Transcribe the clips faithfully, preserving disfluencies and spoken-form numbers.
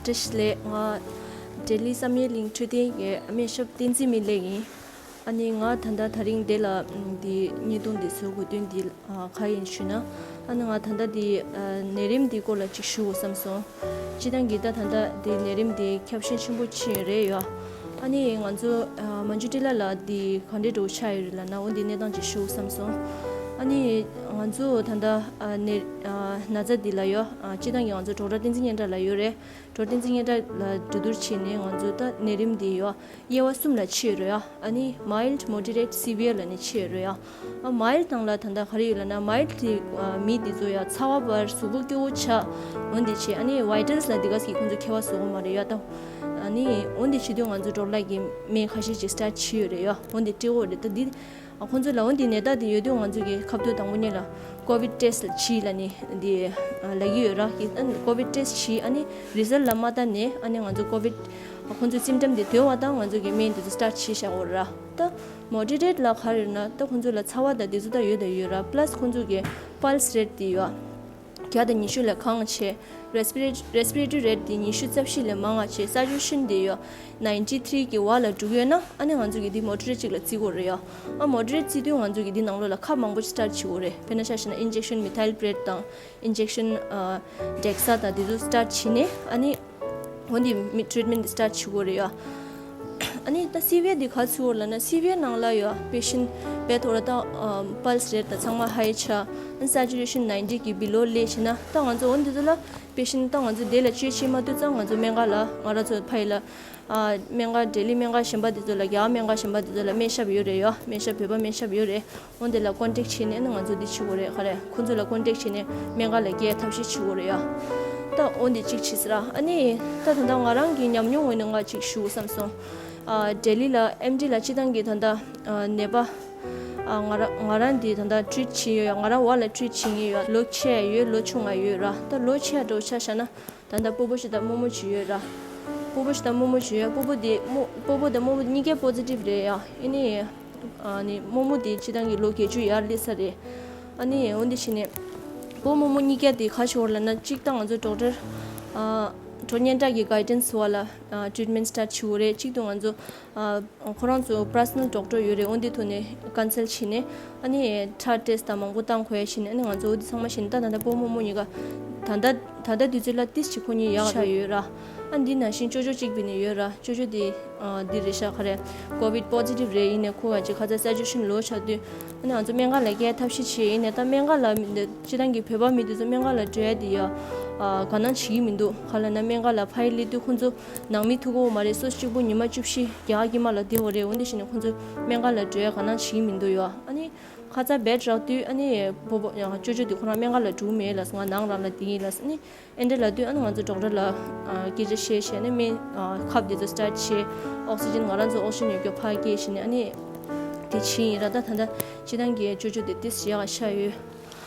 བཀྲ་ཤིས་བདེ་ལེགས། ང་ལྡི་ལི་བསམ་ཡས་གླིང་འཕྲོད་བསྟེན་གྱི་སྨན་ཞབས་བསྟན་འཛིན་སྨིན་ལེགས་ཡིན། ཨ་ནི་ང་ད་ལྟ་དེ་རིང་འདི་ལ་འདི་བརྙན་ཐུང་འདི་བཟོ་དགོས་དོན་འདི་ག་ཡིན་ཞུས་ན། ཨ་ནི་ང་ད་ལྟ་འདི་ནད་རིམས་འདི་སྐོར་ལ་ཅིག་ཞུ་དགོས་བསམ་སོང་། སྤྱིར་བཏང་གི་ད་ད་ལྟ་འདི་ནད་རིམས་འདི་ཁྱབ་ཤས་ཆེན་པོ་ཕྱིན་ཡོད་རེད་ཡ། ཨ་ནི་ང་ཚོ་མན་ཇུ་ཊི་ལ་ལ་འདི་ག་འདྲའི་འགྲོ་ཆགས་ཡོད་རེད་ལབ་ན། འོ་འདི་གནས་སྟངས་ཅིག་ཞུ་དགོས་བསམ་སོང་། ཨ་ནི་ང་ཚོ་ད་ལྟ་ནད་ན་ཚ་འདི་ལ་ཡ། སྤྱིར་བཏང་གི་ང་ཚོ་ཌོག་ཊར་བསྟན་འཛིན་སྙན་གྲགས་ལགས་ཡོད་རེད། ཌོག་ཊར་བསྟན་འཛིན་སྙན་གྲགས་ལ་གྲོས་བསྡུར་བྱས་ནས་ང་ཚོ་ད་ནད་རིམས་འདི་ཡོ། དབྱེ་བ་གསུམ་ལ་ཕྱེ་ཡོད་རེད་ཡ། ཨ་ནི་མའིལ་ཌི། མོ་ཌི་རེཊ། སི་བི་ཡར་ལབ་ནས་ཕྱེ་ཡོད་རེད་ཡ། ཨ་མའིལ་ཌི་ནང་ལ་ད་ལྟ་ག་རེ་ཡོད་ལབ་ན། མའིལ་ཌི་དེ་མི་དེ་ཚོ་ཡ་ཚ་བ་འབར། གཟུགས་པོ་སྐྱོ་བོ་ཆགས། འོན་ཏེ་བྱས། ཨ་ནི་ཝའི་ཊལ་སི་ལ་འདི་ག་ཟིག་ཁོང་ཚོ་ཁྱད་པར་བཟོ་གི་མ་རེད་ཡ། ད་ཨ་ནི་འོན་ཏེ་བྱེད་དུས་ང་ཚོ་ཌོག་ཊར་ལགས་ཀྱིས་སྨན་ཁ་ཤས་ཅིག་སི་ཊར་ཊི་བྱས་ཡོད་རེད་ཡ། འོན་ཏེ་སྤྲད་ཡོད་རེད། ད་འདི། ཨ་ཁོང་ཚོ་ལ་འོ་འདི་ནད་རྟགས་འདི་ཡོད་དུས་ང་ཚོ་གི་ཁ་ཐུག་དང་པོ་ཉིད་ལ་ཀོ་བིཌ་ཊེ་སི་ཊི་བྱེད་ལབ་ནས་འདི་ལབ་ཀྱི་ཡོད་ར། ཨ་ནི་ཀོ་བིཌ་ཊེ་སི་ཊི་བྱེད། ཨ་ནི་རི་ཛལ་ཊི་ལ་མ་ལྟ་ནས་ཨ་ནི་ང་ཚོ་ཀོ་བིཌ་ཁོང་ཚོའི་སིམ་ཊམ་འདི་ཐོན་པ་དང་ང་ཚོ་གི་སྨན་འདི་ཚོ་སི་ཊར་ཊི་བྱེད་བཞག་ཡོད་ར། ད་མོ་ཌི་རེཊ་ལ་ག་རེ་ཡོད་ན། ད་ཁོང་ཚོ་ལ་ཚ་བ་དང་འདི་ཚོ་ད་ཡོད་དང་ཡོད་ར། པ་ལ་སི་ཁོང་ཚོ་གི་པལ་སི་རེཊ་འདི་ཡོད། བརྒྱ་དང་ཉི་ཤུ་ལས་གང་བྱས། རེ་སི་པི་རེ་ཊི། རེ་སི་པི་རེ་ཊི་རེ་ཊི་དེ་ཉི་ཤུ་རྩ་བཞི་ལས་མང་བ་བྱས། སེ་ཅུ་རེ་ཤན་དེ་ཡོད་ནའིན་ཊི་ཐི་རི་གི་བར་ལ་འགྲོ་གི་ཡོད་ན། ཨ་ནི་ང་ཚོ་གི་འདི་མོ་ཌི་རེཊ་ཅིག་ལ་བརྩི་དགོས་རེད་ཡ། ཨ་མོ་ཌི་རེཊ་བརྩི་དུས་ང་ཚོ་གི་འདི་ནང་ལོགས་ལ་ཁབ་མང་པོ་ཞིག་སི་ཊར་ཊི་བྱེད་དགོས་རེད། དཔེར་ན་ཆ་བཞག་ན་ཨིན་ཇེག་ཤན་མི་ཐའིལ་པི་རེཊ་དང་། ཨིན་ཇེག་ཤན་ཨ་ཌེག་ས་དང་དེ་ཚོ་སི་ཊར་ཊི་བྱས་ནས། ཨ་ནི་འོ་འདི་མི་ཊི་རིཊ་མེན་ཊི་འདི་སི་ཊར་ཊི་བྱེད་དགོས་རེད་ཡ། ཨ་ནི་ད་སི་བི་ཡར་འདི་ག་ཚོད་ཡོད་ལབ་ན། སི་བི་ཡར་ནང་ལ་ཡོད་པེ་ཤན་ཊི་དཔེ་ཐོག་ལ་ད་པལ་སི་རེཊ་དང་ཚང་མ་ཧའི་ཆགས། ཨ་ནི་སེ་ཅུ་རེ་ཤན་ནའིན་ཊི་གི་བི་ལོ་སླེབས་བྱས་ན། ད་ང་ཚོ་འོ་འདི་ཚོ་ལ་པེ་ཤན་ཊི་ད་ང་ཚོ་དེ་ལ་བཅོས་བྱེད་མ་ཐུབ་ཙང་ང་ཚོ་སྨན་ཁང་ལ། ང་རང་ཚོ་ཕ་ཡི་ལ་ཨ་སྨན་ཁང་ལྡི་ལི་སྨན་ཁང་གཞན་པ་དེ་ཚོ་ལ། རྒྱ་གར་སྨན་ཁང་གཞན་པ་དེ་ཚོ་ལ་སྨན་ཞབས་ཡོད་རེད་ཡ། སྨན་ཞབས་བོད་པ་སྨན་ཞབས་ཡོད་རེད། འོ་འདི་ལ་ཀོན་ཊེག་བྱས་ནས་ཨ་ནི་ང་ཚོ་འདི་བྱེད་དགོས་རེད། ག་རེ། ཁོང་ཚོ་ལ་ཀོན་ཊེག་བྱས་ནས་སྨན་ཁང་ལ་སྐྱེལ་ཐབས་ཤེས་བྱེད་དགོས་རེད་ཡ། ད་འོ་འདི་གཅིག་བྱས་ཟེར་ར། ཨ་ནི་ད་ད་ལྟ་ང་རང་གི་ཉམས་མྱོང་ངོས་ནས་ང་གཅིག་ཞུ་བསམ་སོང་། ཨ་ལྡི་ལི་ལ་ཨེམ་ཌི་ལ་སྤྱིར་བཏང་གི་ད་ལྟ་ཨ་ནད་པ་ཨ་ང་རང་ང་རང་འདི་ད་ལྟ་ཊི་རིཊ་བྱེད་ཡོད་ཡ། ང་རང་འོག་ལ་ཊི་རིཊ་བྱེད་མཁན་ཡོད་ཡ། ལོ་ཆེ་ཡ་ཡོད། ལོ་ཆུང་ང་ཡོད་ར། ད་ལོ་ཆེ་ཡ་འདྲ་བོ་ཆ་བཞག་ན། ད་ལྟ་སྤོ་བོ་ཞིག་དང་རྨོ་མོ་ཞིག་ཡོད་ར། སྤོ་བོ་ཞིག་དང་རྨོ་མོ་ཞིག་ཡོད། སྤོ་བོ་དེ་རྨོ་སྤོ་བོ་དང་རྨོ་མོ་གཉིས་ཀ་པོ་ཛི་ཊིབ་རེད་ཡ། ཨ་ནི་ཨ་ནི་རྨོ་མོ་དེ་སྤྱིར་བཏང་གི་ལོ་བརྒྱད་ཅུ་ཡར་སླེབས་ས་རེད། ཨ་ནི་འོ་འདི་བྱས་ནས་སྤོ་རྨོ་མོ་གཉིས་ཀ་དེ་ག་རེ་བྱེད་དགོས་ལབ་ན། གཅིག་ད་ང་ཚོ་ཌོག་ཊར་ཨ་ཌོག་ཊར་སྙན་གྲགས་ཀྱི་གའི་ཌན་སི་འོག་ལ་ཨ་ཊི་རིཊ་མེན་ཊི་སི་ཊར་ཊི་བྱེད་དགོས་རེད། གཅིག་ཏུ་ང་ཚོ་ཨ་ཁོ་རང་ཚོ་པར་སོ་ནལ་ཌོག་ཊར་ཡོད་རེད། འོ་འདི་ཐོག་ནས་ཀའུན་སལ་བྱས་ནས། ཨ་ནི་ཁྲག་ཊེ་སི་ཊི་དང་མང་པོ་བཏང་དགོས་ཡ་བྱས་ནས། ཨ་ནི་ང་ཚོ་འོ་འདི་ཚང་མ་བྱས་ནས། ད་ད་ལྟ་སྤོ་རྨོ་མོ་གཉིས་ཀ་ད་ལྟ་ད་ལྟ་དུས་ཚོད་ལ་ཏིས་ཅིག་ཁོ་གཉིས་ཡག་ཆགས་ཡོད་ར། ཨ་འདི་ནང་བཞིན་ཅོ་ཅོ་གཅིག་བྱས་ནས་ཡོད་ར། ཅོ་ཅོ་དེ་ཨ་འདི་རེད་ཤག་ག་རེ། ཀོ་བིཌ་པོ་ཛི་ཊིབ་རེད། ཡིན་ནའི་ཁོ་ག་ཅིག་ཁ་ཚ་སེ་ཅུ་རེ་ཤན་ལོ་ཆགས་དུས། ཨ་ནི་ང་ཚོ་སྨན་ཁང་ལ་སྐྱེལ་ཐབས་ཤེས་བྱས། ཡིན་ནའི་ད་སྨན་ཁང་ལ་མི་འདི་སྤྱིར་བཏང་གི་བོད་པ་མི་འདི་ཚོ་སྨན་ཁང་ལ་འགྲོ་ཡ་དེ་ཡ་ཨ་དགའ་སྣང་བྱེད་ཀྱི་མི་འདུག་ག་ལབ་ན་སྨན་ཁང་ལ་ཕ་གི་སླེབས་དུས་ཁོང་ཚོ་ནང་མི་ཐུག་གི་ཡོད་མ་རེད། སོ་སོ་གཅིག་པོ་ཉི་མ་བཅུ་བཞི་རྒྱ་གར་དཀྱིལ་མ་ལ་བསྡད་ཡོད་རེད། འོ་འདི་བྱས་ནས་ཁོང་ཚོ་སྨན་ཁང་ལ་འགྲོ་ཡ་དགའ་སྣང་བྱེད་ཀྱི་མི་འདུག་ཡ། ཨ་ནི་ཁ་ཚ་བེཌ་རག་དུས། ཨ་ནི་སྤོ་བོ་ཡང་ཅོ་ཅོ་དེ་ཁོ་རང་སྨན་ཁང་ལ་འགྲོ་གི་མེད་ལབ་སོང་། ང་ནང་རང་ལ་བསྡད་ཡིན་ལབ་སོང་། ཨ་ནི་ཨེ་འདྲ་ལབ་དུས། ཨ་ནི་ང་ཚོ་ཌོག་ཊར་ལ་ཨ་སྐད་ཆ་བཤད་བྱས་ནས་སྨན་ཨ་ཁབ་དེ་ཚོ་སི་ཊར་ཊི་བྱས། ཨོག་སི་ཇན། ང་རང་ཚོ་ཨོག་སི་ཇན་ཡོད་རྒྱུ་ཕར་སྐྱེལ་བྱས་ནས། ཨ་ནི་དེ་བྱས་ཡིན་ར། ད་ད་ལྟ་སྤྱིར་བཏང་གི་ཅོ་ཅོ་དེ་ཏིས་ཡག་ཆགས་ཡོད།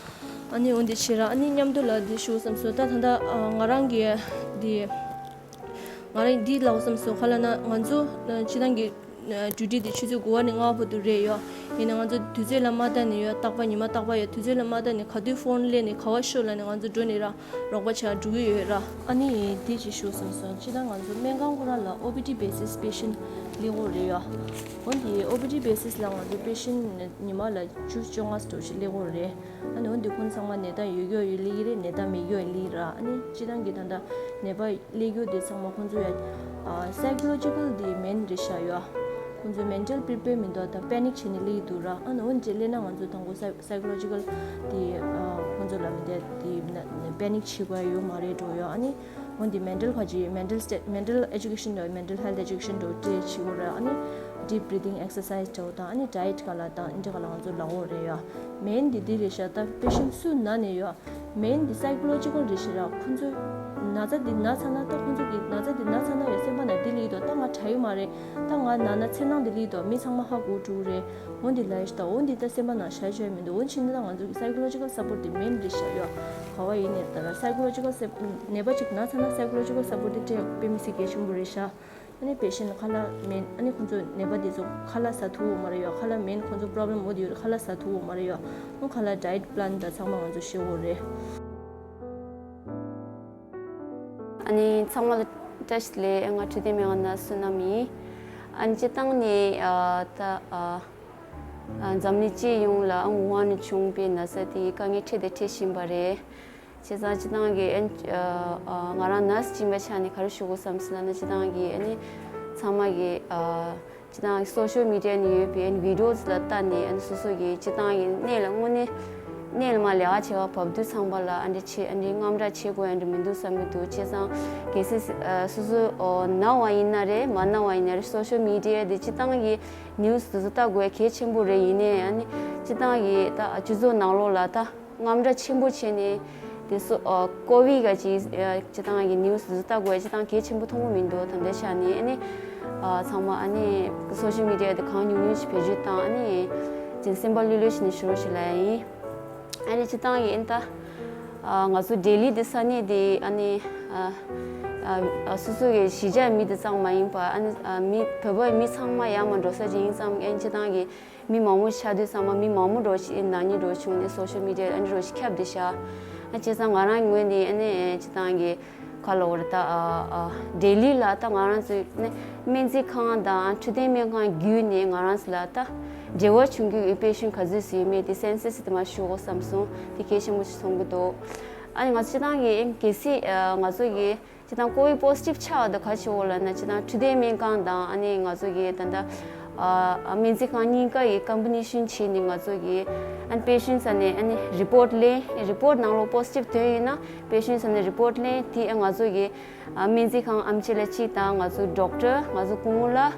ཨ་ནི་འོ་འདི་བྱས་ར། ཨ་ནི་མཉམ་དུ་ལ་འདི་ཞུ་བསམ་སོང་། ད་ད་ལྟ་ཨ་ང་རང་གི་འདི་ང་རང་འདི་ལབ་བསམ་སོང་། ག་ལབ་ན་ང་ཚོ་ཨ་སྤྱིར་བཏང་གི་ཨ་ཌིའུ་ཊི་འདི་ཆུ་ཚོད་དགུ་པ་ནས་ལྔ་པ་བར་དུ་རེད་ཡོད། ཡིན་ནའི་ང་ཚོ་དུས་ཚོད་ལ་མ་ལྟ་ནས་ཡོད། རྟག་པར་ཉི་མ་རྟག་པར་ཡོད། དུས་ཚོད་ལ་མ་ལྟ་ནས་ག་དུས་ཕོན་སླེབས་ནས་ག་པར་ཤོག་ལབ་ནས་ང་ཚོ་འགྲོ་ནས་ར་རོགས་པ་བྱེད་འགྲོ་གི་ཡོད་ར། ཨ་ནི་འདི་ཅིག་ཞུ་བསམ་སོང་། སྤྱིར་བཏང་ང་ཚོ་སྨན་ཁང་ཁོ་རང་ལ་ཨོ་པི་ཌི་བེ་སིས་པེ་ཤན་ཊི་སླེབས་ཀྱི་ཡོད་རེད་ཡོད། འོ་འདི་ཨོ་པི་ཌི་བེ་སིས་ལ་ང་ཚོ་པེ་ཤན་ཊི་ཉི་མ་ལ་བཅུ་བཅོ་ལྔ་ཙམ་ཞིག་སླེབས་ཀྱི་ཡོད་རེད། ཨ་ནི་འོ་འདི་ཁོང་ཚང་མ་ནད་རྟགས་ཡོད་རྒྱུ་ཡོད་སླེབས་ཀྱི་རེད། ནད་རྟགས་མེད་རྒྱུ་ཡོད་སླེབས་ཀྱི་ར། ཨ་ནི་སྤྱིར་བཏང་གི་ད་ལྟ་ནད་པ་སླེབས་རྒྱུ་དེ་ཚང་མ་ཁོང་ཚོ་ཡ་ཨ་སའི་ཀོ་ལོ་ཇི་ཀལ་དེ་མེན་རེད་ཤག་ཡོད། ཁོང་ཚོ་མེན་ཊལ་པི་རི་པེར་མི་འདུག་ད་པེ་ནིག་བྱས་ནས་སླེབས་ཀྱི་འདུག་ར། ཨ་ནི་འོ་འདི་སླེབས་ན་ང་ཚོ་དང་པོ་སའི་སའི་ཀོ་ལོ་ཇི་ཀལ་དེ་ཨ་ཁོང་ཚོ་ལ་མི་དེ་དེ་པེ་ནིག་བྱེད་དགོས་ཡ་ཡོད་མ་རེད་འགྲོ་ཡོད། ཨ་ནི་འོ་འདི་མེན་ཊལ་ཁ་ཅིག་མེན་ཊལ་སི་ཊེ་མེན་ཊལ་ཨེ་ཇུ་ཀེ་ཤན་འདྲ་བོ། མེན་ཊལ་ཧེལ་ཐི་ཨེ་ཇུ་ཀེ་ཤན་འདྲ་བོ་སྤྲད་བྱེད་དགོས་ར། ཨ་ནི་ཌིབ་བྷི་རི་དིང་ཨེག་སར་སའི་ཛི་འདྲ་བོ་དང་། ཨ་ནི་ཌའེ་ཊི་ག་ལ་དང་འདི་འདྲ་ག་ལ་ང་ཚོ་ལབ་ཀྱི་ཡོད་རེད་ཡ། མེན་འདི་འདི་རེད་ཤག་ད་པེ་ཤན་ཊི་སུ་ན་ནས་ཡོད། མེན་འདི་སའི་ཀོ་ལོ་ཇི་ཀལ་རེད་ཤག་ར། ཁོང་ཚོ་ན་ཚ་འདི་ན་ཚ་ན། ད་ཁོང་ཚོ་གི་ན་ཚ་འདི་ན་ཚ་ན་ཡང་སེམས་པ་ནང་འདི་སླེབས་ཀྱི་འདུག་ད་ང་དྲག་གི་མ་རེད། ད་ང་ན་ན་འཚེར་སྣང་འདི་སླེབས་ཀྱི་འདུག་མི་ཚང་མ་ཧ་གོ་འགྲོ་གི་རེད། འོ་འདི་ལབ་ཤག་ད་འོ་འདི་ད་སེམས་པ་ནང་བཞག་བཞག་མི་འདུག་འོ་བྱས་ན་ད་ང་ཚོ་གི་སའི་ཀོ་ལོ་ཇི་ཀལ་སཔོར་ཊི་འདི་མེན་རེད་ཤག་ཡ། ག་པར་ཡིན་ནའི་ད་ར་སའི་ཀོ་ལོ་ཇི་ཀལ་སེ་ནད་པ་ཅིག་ན་ཚ་ན་སའི་ཀོ་ལོ་ཇི་ཀལ་སཔོར་ཊི་འདི་སྤྲད་དཔེ་མི་སྲིད་གལ་ཆེན་པོ་རེད་ཤག་ཨ་ནི་པེ་ཤན་ཊི་ཁ་ལག་མེད། ཨ་ནི་ཁོང་ཚོ་ནད་པ་འདི་ཚོ་ཁ་ལག་ཟ་ཐུབ་ཡོད་མ་རེད་ཡ། ཁ་ལག་མེན་ཁོང་ཚོ་པོ་རོབ་ལེམ་འོ་དེ་ཡོད་རེད། ཁ་ལག་ཟ་ཐུབ་ཡོད་མ་རེད་ཡ། ཨ་ཁ་ལག་ཌའེ་ཊི་པི་ལན་དང་ཚང་མ་ང་ཚོ་ཤེས་ཡོད་རེད། ཨ་ནི་ཚང་མ་ལ་ བཀྲ་ཤིས་བདེ་ལེགས། ང་འཕྲོད་བསྟེན་སྨན་ཁང་ནར་སི་བསོད་ནམས་ཡིན། ཨ་ནི་སྤྱིར་བཏང་ནས་ཨ་ད་ཨ་ཨ་འཛམ་གླིང་སྤྱི་ཡོངས་ལ་ཨ་ཝུ་ཧན་ནས་བྱུང་བའི་ན་ཚ་དེ་དཀའ་ངལ་འཕྲད་དང་འཕྲད་བཞིན་པ་རེད། བྱས་ཙང་སྤྱིར་བཏང་གི་ཨ་ནི་ཨ་ཨ་ང་རང་ནར་སི་ཡིན་པའི་ཆ་ནས་ག་རེ་ཞུ་དགོས་བསམ་སོང་ལབ་ན། སྤྱིར་བཏང་གི་ཨ་ནི་ཚང་མ་གི་ཨ་སྤྱིར་བཏང་སོ་ཤལ་མི་ཌི་ཡ་ནས་ཡོད་པའི་ཨ་ནི་བི་ཌི་ཡོ་ལ་ལྟ་ནས་ཨ་ནི་སོ་སོ་གི་སྤྱིར་བཏང་གི་གནས་ལ་དངོས་གནས་གནས་ལ་མ་ལས་ཀ་བྱེད་པ་བབས་དུས་ཚང་མ་ལ་ཨ་འདྲ་བྱེད་ཨ་འདྲའི་དངངས་སྐྲག་བྱེད་དགོས་ཨ་འདྲ་མི་འདུག་བསམ་གྱི་འདུག་བྱས་ཙང་གལ་སྲིད་ཨ་སོ་སོ་ཨོ་ན་བ་ཡིན་ན་རེད། མ་ན་བ་ཡིན་ན་རེད། སོ་ཤལ་མི་ཌི་ཡ་དེ་སྤྱིར་བཏང་གི་ནིའུ་སི་དེ་ཚོ་ལྟ་དགོས་གལ་ཆེན་པོ་རེད། ཡིན་ནའི་ཨ་ནི་སྤྱིར་བཏང་གི་ད་སྤྱི་ཚོགས་ནང་ལོགས་ལ་ད་དངངས་སྐྲག་ཆེན་པོ་བྱས་ནས་དེ་སོ་ཨ་ཀོ་བིད་ག་ཅིག་ཨ་སྤྱིར་བཏང་གི་ནིའུ་སི་དེ་ཚོ་ལྟ་དགོས་སྤྱིར་བཏང་གལ་ཆེན་པོ་མཐོང་གི་མི་འདུག་ད་ལྟའི་ཆ་ནས་ཨ་ནི་ཨ་ཚང་མ་ཨ་ནི་སོ་ཤལ་མི་ཌི་ཡ་དེ་གང་ཉུང་ཉུང་ཞིག་བེད་སྤྱོད་བཏང་ཨ་ནི་ཅིག་སེམས་པ་ལྷོད་ལྷོད་བྱས་ནས་བཞུགས་རོགས་ཞེས་ལབ་ཡ་ཡིན། ཨ་ནི་སྤྱིར་བཏང་གི་ཨ་ནི་ད་ཨ་ང་ཚོ་ལྡི་ལི་དེ་ས་གནས་དེ་ཨ་ནི་ཨ་ཨ་ཨ་སོ་སོ་གི་གཞིས་ཆགས་མི་དེ་ཙམ་མ་ཡིན་པ་ཨ་ནི་ཨ་མི་བོད་པ་མི་ཚང་མ་ཡར་མར་འགྲོ་ས་ཅིག་ཡིན་ཙང་ཨ་ནི་སྤྱིར་བཏང་གི་མི་མང་པོ་ཆགས་དུས་ཚང་མ་མི་མང་པོ་འགྲོ་ཞིག་ནག་ཉེས་འགྲོ་བྱུང་ནས་སོ་ཤལ་མི་ཌི་ཡ་ཨ་ནི་འགྲོ་ཞིག་ཁྱབ་བསྡད་ཤག་ཨ་བྱས་ཙང་ང་རང་ངོས་ནས་ཨ་ནི་སྤྱིར་བཏང་གི་ག་ལབ་དགོས་རེད་ད། ཨ་ཨ་ལྡི་ལི་ལ་ད་ང་རང་ཚོའི་ནི་སྨན་རྩིས་ཁང་དང་འཕྲོད་བསྟེན་སྨན་ཁང་བརྒྱུད་ནས་ང་རང་ཚོ་ལ་ད་འབྲེལ་བ་བྱུང་རྒྱུ་ཡོད་པའི་ཤིང་ག་ཚོད་ཟིན་མེད་དེ་སེན་སེ་སི་དེ་མ་ཞུ་དགོས་བསམ་སོང་། དེ་གལ་ཆེན་པོ་ཞིག་མཐོང་གི་འདུག་ཨ་ནི་ང་ཚོ་སྤྱིར་བཏང་གི་གལ་སྲིད་ཨ་ང་ཚོ་གི་སྤྱིར་བཏང་ཀོ་བིད་པོ་སི་ཊིབ་ཆགས་པ་དེ་ག་ཅིག་འོག་ལ་ན་སྤྱིར་བཏང་འཕྲོད་བསྟེན་སྨན་ཁང་དང་ཨ་ནི་ང་ཚོ་གི་ད་ལྟ་ཨ་སྨན་རྩིས་ཁང་གཉིས་ཀ་ཡི་ཀམ་པི་ནི་ཤན་བྱས་ནས་ང་ཚོ་གི་ཨ་ནི་པེ་ཤེན་ས་ནས་ཨ་ནི་རི་པོར་ལེན། རི་པོར་ནང་ལོགས་པོ་སི་ཊིབ་ཐོན་ཡིན་ན་པེ་ཤེན་ས་ནས་རི་པོར་ལེན། དེ་ཨ་ང་ཚོ་གི་ཨ་སྨན་རྩིས་ཁང་ཨམ་ཆི་ལགས་གཅིག་དང་ང་ཚོ་ཌོག་ཊར་ང་ཚོ་སྐུ་ངོ་ལགས་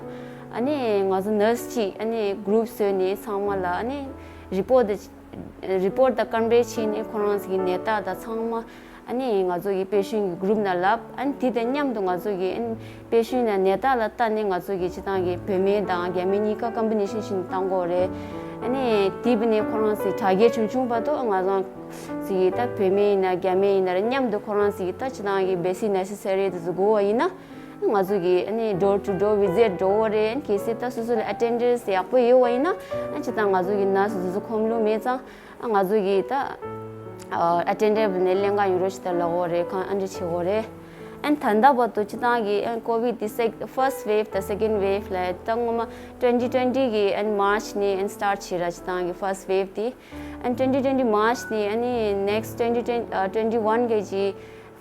ཨ་ནི་ང་ཚོ་ནར་སི་གཅིག་ཨ་ནི་གུ་རུབ་བཟོས་ནས་ཚང་མ་ལ་ཨ་ནི་རི་པོར་ཊི་དེ་རི་པོར་ཊི་དང་ཀམ་པེར་བྱས་ནས་ཁོ་རང་ཚོ་གི་ནད་རྟགས་དང་ཚང་མ་ཨ་ནི་ང་ཚོ་གི་པེ་ཤེན་གི་གུ་རུབ་ནང་ལབ། ཨ་ནི་དེ་དང་མཉམ་དུ་ང་ཚོ་གི་ཨ་ནི་པེ་ཤེན་ནང་ནད་རྟགས་ལ་ལྟ་ནས་ང་ཚོ་གི་སྤྱིར་བཏང་གི་བོད་སྨན་དང་རྒྱ་སྨན་གཉིས་ཀ་ཀམ་པི་ནི་ཤན་བྱས་ནས་བཏང་གི་ཡོད་རེད། ཨ་ནི་དེ་བས་ནས་ཁོ་རང་ཚོ་དྲག་སྐྱེད་བྱུང་བྱུང་བར་དུ་ང་རང་ཚོ་གི་ད་བོད་སྨན་ཡིན་ན་རྒྱ་སྨན་ཡིན་ན་རེད། མཉམ་དུ་ཁོ་རང་ཚོ་གི་ད་སྤྱིར་བཏང་གི་བེ་སིག་ནེ་སེ་སི་རི་དེ་ཚོ་དགོས་པ་ཡིན་ན། ང་ཚོ་གི་ཨ་ནི་ཌོར་ཊུ་ཌོར་བི་ཛིཊ་འགྲོ་གི་ཡོད་རེད། གལ་སྲིད་ད་སོ་སོ་ལ་ཨ་ཊེན་ཌེནས་ཡག་པོ་ཡོད་པ་ཡིན་ན་ཨ་སྤྱིར་བཏང་ང་ཚོ་གི་ནར་སི་དེ་ཚོ་ཁོམ་ལོང་མེད་ཙང་ཨ་ང་ཚོ་གི་ད་ཨ་ཊེན་ཌེ་ནས་ལེན་ག་ཡོང་རོགས་ཞེས་ད་ལབ་ཀྱི་ཡོད་རེད། གང་ཨ་འདྲ་བྱེད་ཀྱི་ཡོད་རེད། ཨ་ནི་ད་ལྟ་བར་དུ་སྤྱིར་བཏང་གི་ཨ་ཀོ་བིད་དེ་སེ་ཕར་སི་ཊི་ཝེབ་དང་སེ་ཀེན་ཌི་ཝེབ་ལ་ད་སྔོན་མ་ཊུ་ཝེན་ཊི་ཊུ་ཝེན་ཊི་གི་ཨ་ནི་མར་ཆི་ནས་ཨ་ནི་སི་ཊར་ཊི་བྱས་ར། སྤྱིར་བཏང་གི་ཕར་སི་ཊི་ཝེབ་དེ་ཨ་ནི་ཊུ་ཝེན་ཊི་ཊུ་ཝེན་ཊི་མར་ཆི་ནས་ཨ་ནི་ནེག་སི་ཊི་ཊུ་ཝེན་ཊི་ཊུ་ཝེན་ཊི་ཨ་ཊུ་ཝེན་ཊི་ཝན་གི་ཅིག་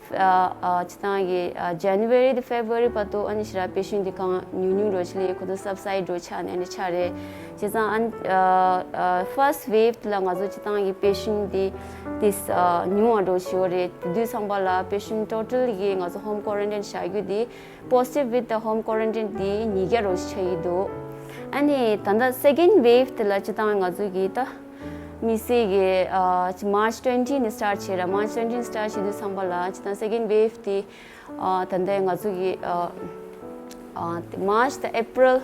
ཨ་ཨ་སྤྱིར་བཏང་གི་ཨ་ཇན་ཝ་རི་དང་ཕེབ་རུ་ཝ་རི་བར་དུ་ཨ་ནི་ཞེ་དྲག་པེ་ཤེན་ཊི་དེ་གང་ཉུང་ཉུང་འགྲོ་ཆེད་ལ་ཁོ་ཚོ་སབ་སའིཌ་འགྲོ་ཆགས་ནས་ཨ་ནི་ཆགས་རེད། བྱས་ཙང་ཨ་ནི་ཨ་ཨ་ཕར་སི་ཊི་ཝེབ་དེ་ལ་ང་ཚོ་སྤྱིར་བཏང་གི་པེ་ཤེན་ཊི་དེ་དེ་ཨ་ཉུང་བ་འགྲོ་བྱེད་ཀྱི་ཡོད་རེད། དེ་དུས་ཚང་པ་ལ་པེ་ཤེན་ཊི་ཊོ་ཊལ་གི་ང་ཚོ་ཧོམ་ཀོ་རན་ཊིན་བཞག་རྒྱུ་དེ་པོ་སི་ཊིབ་ཝིད་དེ་ཧོམ་ཀོ་རན་ཊིན་དེ་ཉིས་བརྒྱ་འགྲོ་ཆགས་ཀྱི་འདུག་ཨ་ནི་ད་ལྟ་སེ་ཀེན་ཌི་ཝེབ་དེ་ལ་སྤྱིར་བཏང་ང་ཚོ་གི་ད་དམིགས་བསལ་གྱི་ཨ་མར་ཆི་ཊུ་ཝེན་ཊི་ནས་སི་ཊར་ཊི་བྱས་ར། མར་ཆི་ཊུ་ཝེན་ཊི་ནས་སི་ཊར་ཊི་བྱེད་དུས་ཙམ་པ་ལ་སྤྱིར་བཏང་སེ་ཀེན་ཌི་ཝེབ་དེ་ཨ་ད་ལྟ་ང་ཚོ་གི་ཨ་ཨ་དེ་མར་ཆི་དང་ཨེ་པྲིལ་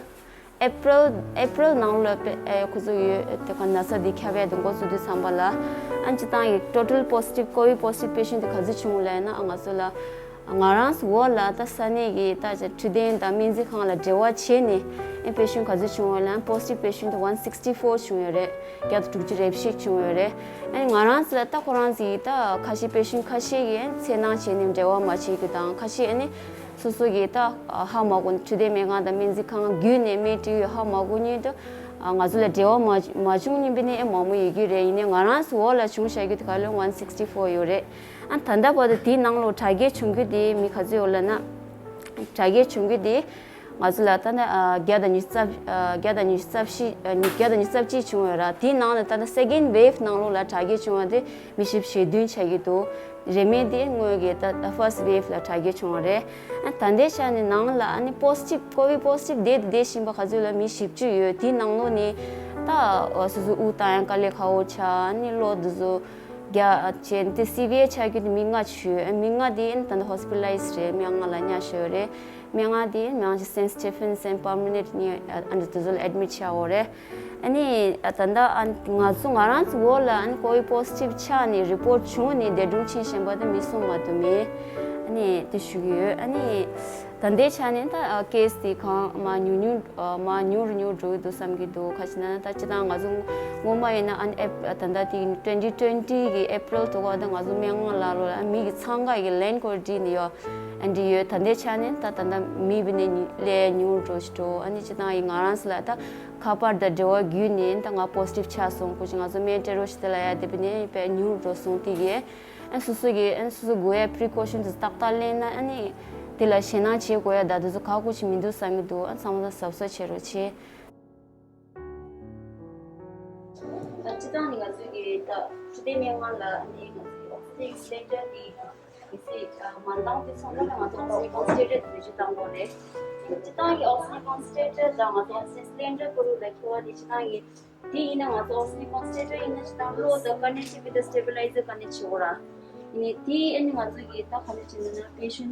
ཨེ་པྲིལ་ཨེ་པྲིལ་ནང་ལ་དཔེ་ཨེ་ཁོ་ཚོ་ཡོད་དེ་ག་ན་ཚ་དེ་ཁྱབ་ཡ་དེ་འགོ་བཙུགས་དུས་ཙམ་པ་ལ་ཨ་སྤྱིར་བཏང་གི་ཊོ་ཊལ་པོ་སི་ཊིབ་ཀོ་བིད་པོ་སི་ཊིབ་པེ་ཤེན་ཊི་དེ་ག་ཚོད་བྱུང་ལབ་ན་ཨ་ང་ཚོ་ལ། ང་རང་ཚོ་འོག་ལ་ད་ས་གནས་ཀྱི་ད་ཆ་འཕྲོད་བསྟེན་དང་སྨན་རྩིས་ཁང་ལ་འབྲེལ་བ་བྱས་ནས་ཨེ་པེ་ཤེན་ག་ཚོད་བྱུང་བ་ལབ་ན་པོ་སི་ཊིབ་པེ་ཤེན་ཊི་ཝན་སིག་སི་ཊི་ཕོར་བྱུང་ཡོད་རེད། བརྒྱ་དང་དྲུག་ཅུ་རེ་བཞི་བྱུང་ཡོད་རེད། ཨ་ནི་ང་རང་ཚོ་ལ་ད་ཁོ་རང་ཚོ་ཡི་ད་ཁ་ཤས་པེ་ཤེན་ཁ་ཤས་ཀྱིས་ཨ་ནི་འཚེར་སྣང་བྱས་ནས་འབྲེལ་བ་མ་བྱེད་རྒྱུ་དང་ཁ་ཤས་ཨ་ནི་སོ་སོ་གི་ད་ཧ་མ་གོ་འཕྲོད་བསྟེན་སྨན་ཁང་དང་སྨན་རྩིས་ཁང་བརྒྱུད་ནས་སྨན་སྤྲད་ཡོད་ཧ་མ་གོ་མཁན་དུ་ང་ཚོ་ལ་འབྲེལ་བ་མ་མ་བྱུང་མཁན་པ་ནི་ཨེ་མང་པོ་ཡོད་རྒྱུ་རེད། ཡིན་ནའི་ང་རང་ཚོ་འོག་ལ་བྱུང་བཞག་རྒྱུ་དེ་ག་ལོ་ཝན་སིག་སི་ཊི་ཕོར་ཡོད་རེད། ཨ་ད་ལྟ་བར་དུ་དེའི་ནང་ལོགས་དྲག་སྐྱེད་བྱུང་རྒྱུ་དེ་མི་ག་ཚོད་ཡོད་ལབ་ན། དྲག་སྐྱེད་བྱུང་རྒྱུ་དེ་ང་ཚོ་ལ་ད་ལྟ་ཨ་བརྒྱ་དང་ཉི་ཤུ་རྩ་ཨ་བརྒྱ་དང་ཉི་ཤུ་རྩ་བཞི་ཨ་ཉི་བརྒྱ་དང་ཉི་ཤུ་རྩ་གཅིག་བྱུང་ཡོད་ར། དེའི་ནང་ནས་ད་ལྟ་སེ་ཀེན་ཌི་ཝེབ་ནང་ལོགས་ལ་དྲག་སྐྱེད་བྱུང་བ་དེ་མི་བཞི་བཅུ་ཞེ་བདུན་ཆགས་ཀྱི་འདུག་རིན་མེད་དེ་སྔོན་གྱི་ད་ད་ཕར་སི་ཊི་ཝེབ་ལ་དྲག་སྐྱེད་བྱུང་བ་རེད། ཨ་ད་ལྟའི་ཆ་ནས་ནང་ལ་ཨ་ནི་པོ་སི་ཊིབ་ཀོ་བིད་པོ་སི་ཊིབ་བསྡད་དེ་བསྡད་བཞིན་པ་ག་ཚོད་ལ་མི་བཞི་བཅུ་ཡོད། དེའི་ནང་ལོགས་ནས་ད་སོ་སོ་དབུགས་བཏང་ཡང་དཀའ་ལས་ཁག་པོ་ཆགས། ཨ་ནི་གློ་འདི་ཚོ་རྒྱག་བྱས་ཏེ་སི་བི་ཨར་ཆགས་རྒྱུ་དེ་མི་ལྔ་བྱུང་། མི་ལྔ་དེ་ད་ལྟ་ཧོ་སི་པི་ཊ་ལའིཛ་རེད། མི་ལྔ་ལ་ཉར་ཤོར་རེད། མི་ལྔ་དེ་མི་ལྔ་ཞིག་སེན་སི་ཊི་ཕན་སེན་པར་མ་ནེན་ཊི་ནི་ཨ་འདི་དེ་ཚོ་ལ་ཨེཌ་མིཊ་ཆགས་ཡོད་རེད། ཨ་ནི་ད་ལྟ་ཨ་ང་ཚོ་ང་རང་ཚོ་འོག་ལ་ཨ་ནི་ཀོ་བིཌ་པོ་སི་ཊིབ་ཆགས་ནས་རི་པོཊ་བྱུང་ནས་འདས་གྲོངས་ཕྱིན་བཞིན་པ་དེ་མི་གསུམ་མ་གཏོགས་མེད། ཨ་ནི་དེ་ཞུ་གི་ཡོད། ཨ་ནི་ད་ལྟའི་ཆ་ནས་ད་ཨ་ཀེ་སི་དེ་གང་མ་ཉུང་ཉུང་ཨ་མ་ཉུང་རུ་ཉུང་རུ་འགྲོ་གི་འདུག་བསམ་གྱི་འདུག་ག་ཅི་ན་ད་སྤྱིར་བཏང་ང་ཚོ་སྔོན་མ་ཡིན་ན་ཨ་ནི་ཨེབ་ད་ལྟ་དེ་twenty twenty གི་ཨེ་པི་རིལ་དུ་ག་ད་ང་ཚོ་སྨན་ཁང་ལ་ལོ་ཨ་མི་གི་འཚང་ཁ་གི་ལན་སྐོར་བྲིས་ནས་ཡོད། ཨ་འདི་ཡོད། ད་ལྟའི་ཆ་ནས་ད་ད་ལྟ་མི་བི་ནས་ལས་ཉུང་རུ་འགྲོ་ཞིག་འགྲོ། ཨ་ནི་སྤྱིར་བཏང་ཡིན་ང་རང་སི་ལ་ད་ཁ་པར་དང་འབྲེལ་བ་བརྒྱུད་ནས་ད་ང་པོ་སི་ཊིབ་ཆགས་སོང་། ཁོ་ཅི་ང་ཚོ་སྨན་སྤྲད་རོགས་ཞིག་དེ་ལ་ཡ་དེ་བི་ནས་དཔེ་ཉུང་རུ་འགྲོ་སོང་དེ་གི། ཨ་སོ་སོ་གི་ཨ་སོ་སོ་དགོས་ཡ་པི་རི་ཀོ་ཤན་དེ་ཏག་ཏག་ལེན་ན་ཨ་ནི་དེ་ལ་ཞེད་སྣང་བྱེད་དགོས་ཡ་ད་དེ་ཚོ་ག་གོ་ཞིག་མི་འདུག་བསམ་གྱི་འདུག་ཨ་ཚང་མ་ད་གཟབ་གཟབ་བྱེད་རོགས་བྱེད། ད་སྤྱིར་བཏང་ནི་ང་ཚོའི་གི་ད་ཕྱི་སྡེ་སྨན་ཁང་ལ་ཨ་ནི་ང་ཚོའི་ཨོག་སི་ཇན་སི་ལིན་ཌར་དེ་གི་སི་ཨ་མ་འདང་དེ་ཚང་མ་ལ་ང་ཚོ་ཨོག་སི་ཇན་ཀོན་སེན་ཊི་རེ་ཊི་བེད་སྤྱོད་བཏང་དགོས་རེད། སྤྱིར་བཏང་གི་ཨོག་སི་ཇན་ཀོན་སེན་ཊི་རེ་ཊར་དང་ང་ཚོ་ཨོག་སི་ཇན་སི་ལིན་ཌར་བར་ལ་འཁྱོལ་བ་དེ་སྤྱིར་བཏང་གི་དེ་ཡིན་ན་ང་ཚོ་ཨོག་སི་ཇན་ཀོན་སེན་ཊི་རེ་ཊར་ཡིན་ན་ཅི་ད་ལོ་ད་ཀ་ནེག་ཊི་བི་ད་སི་ཊེ་བི་ལའི་ཛར་ཀ་ནེག་ཊི་བྱེད་དགོས་ར། ཡིན་ནི་དེ་ཨ་ནི་ང་ཚོ་གི་ད་ག་ནེག་ཊི་བི་བྱེད་ན་ན་པེ་ཤན་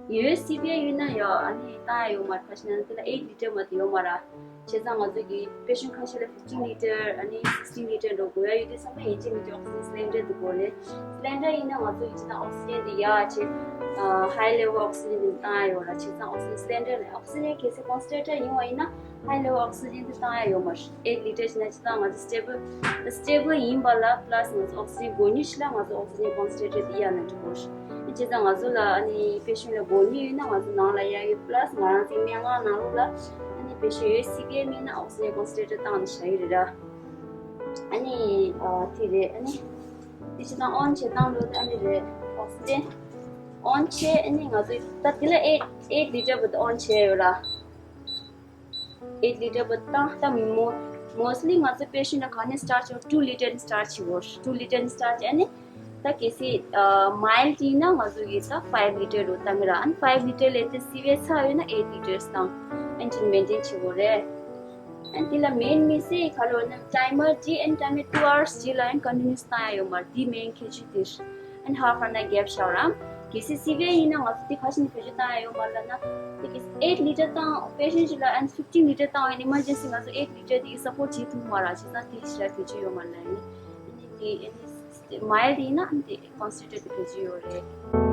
ཡོད་སི་བི་ཨའི་ཡོད་ན་ཡ་ཨ་ནི་ད་ཡོད་མ་རེད། ཁ་ཤས་ན་དེ་ལ་eight litre མ་དེ་ཡོད་མ་ར། བྱས་ཙང་ང་ཚོ་གི་པེ་ཤན་ཁ་ཤས་ལ་fifteen litre ཨ་ནི་sixteen litre འགྲོ་དགོས་ཡ་ཡོད་དུས་ཙམ་པ་ཡིན་གཅིག་མིན་གཅིག་ཨོག་སི་ཇན་སི་ལིན་ཌར་དེ་དགོས་རེད། སི་ལིན་ཌར་ཡིན་ན་ང་ཚོ་གི་ཅི་ད་ཨོག་སི་ཇན་དེ་ཡ་བྱས་ཧའི་ལེ་ཝལ་ཨོག་སི་ཇན་དེ་ད་ཡོད་ར། བྱས་ཙང་ཨོག་སི་ཇན་སི་ལིན་ཌར་ལ་ཨོག་སི་ཇན་གལ་སྲིད་ཀོན་སེན་ཊི་རེ་ཊར་ཡིན་བ་ཡིན་ན་ཧའི་ལེ་ཝལ་ཨོག་སི་ཇན་དེ་བཏང་ཡ་ཡོད་མ་རེད། eight litre ཞིག་ན་ཅི་ད་ང་ཚོ་སི་ཊེ་བི་ལ་སི་ཊེ་བི་ལ་ཡིན་པ་ལ་པ་ལ་སི་ང་ཚོ་ཨོག་སི་ཇན་དགོས་ཉེན་ཞིག་ལ་ང་ཚོ་ཨོག་སི་ཇན་ཀོན་སེན་ཊི་རེ་ཊར་དེ་ཡ་ན་འགྲོ་དགོས་རེད། བྱས་ཙང་ང་ཚོ་ལ་ཨ་ནི་པེ་ཤན་ལ་དགོས་ཉེན་ཡོད་ན་ང་ཚོ་ནང་ལ་ཡ་ཡོད། པ་ལ་སི་ང་རང་ཚོའི་སྨན་ཁང་ནང་ལོགས་ལ་ཨ་ནི་པེ་ཤན་ཡོད་སི་བི་ཨའི་མེད་ན་ཨོག་སི་ཇན་ཀོན་སེན་ཊི་རེ་ཊར་བཏང་ནས་བཞག་ཡི་རེད་ར། ཨ་ནི་ཨ་དེ་རེད། ཨ་ནི་དེ་ཅི་ད་ཨོན་བྱེད་སྟངས་ལོ་ཨ་ནི་རེད། ཨོག་སི་ཇན་ཨོན་བྱས་ཨ་ནི་ང་ཚོ་ད་དེ་ལ་eight eight litre བུད་ཨོན་བྱས་ཡོད་ར། eight litre བུད་བཏང་། ད་མོ་མོ་སི་ལི་ང་ཚོ་པེ་ཤན་ལ་ག་ནས་སི་ཊར་ཊི་བྱེད། two litre ནས་སི་ཊར་ཊི་བྱེད་དགོས། two litre ནས་སི་ཊར་ཊི་བྱས་ཨ་ནི་ད་གལ་སྲིད་མའིལ་ཌི་ཡིན་ན་ང་ཚོ་གི་ད་five litre རུ་བཏང་གི་ར། ཨན་five litre ལས་དེ་སི་བི་ཨའི་ཚ་ཡོད་ན་eight litres བཏང་། ཨན་ཅིག་མེན་ཊེན་བྱེད་དགོས་རེད། ཨན་དེ་ལ་མེན་མི་སི་ག་ལོ་ན་ཊའི་མར་དེ་ཨན་ཊའི་མར་two hours རྗེས་ལ་ཨན་ཀོན་ཊི་ནིའུ་སི་བཏང་ཡ་ཡོད་མ་རེད། དེ་མེན་ཁྱད་ཆོས་དེ་རེད། ཨན་ཧ་ཧྥ་ན་གེབ་བཞག་རམ། གལ་སྲིད་སི་བི་ཨའི་ཡིན་ན་ང་ཚོ་དེ་ག་ཞིག་ནས་བེད་སྤྱོད་བཏང་ཡ་ཡོད་མ་རེད་ལབ་ན། དེ་གི་eight litre བཏང་པེ་ཤན་ཞིག་ལ་ཨན་fifteen litre བཏང་བའི་ཨི་མར་ཇེན་སི་ང་ཚོ་eight litre དེ་གི་སབ་པོར་ཊི་བྱེད་ཐུབ་མ་རེད། བྱས་ཙང་དེ་ཞིག་ལ་བེད་སྤྱོད་ཡོད་མ་རེད་ལབ་ཡིན། ཨ་ནི་དེ་ཨ་ནི་མའིལ་ཌི་ཡིན་ན་ཨ་ནི་དེ་ཀོན་སེན་ཊི་རེ་ཊི་དེ་བེད་སྤྱོད་ཡོད་རེད།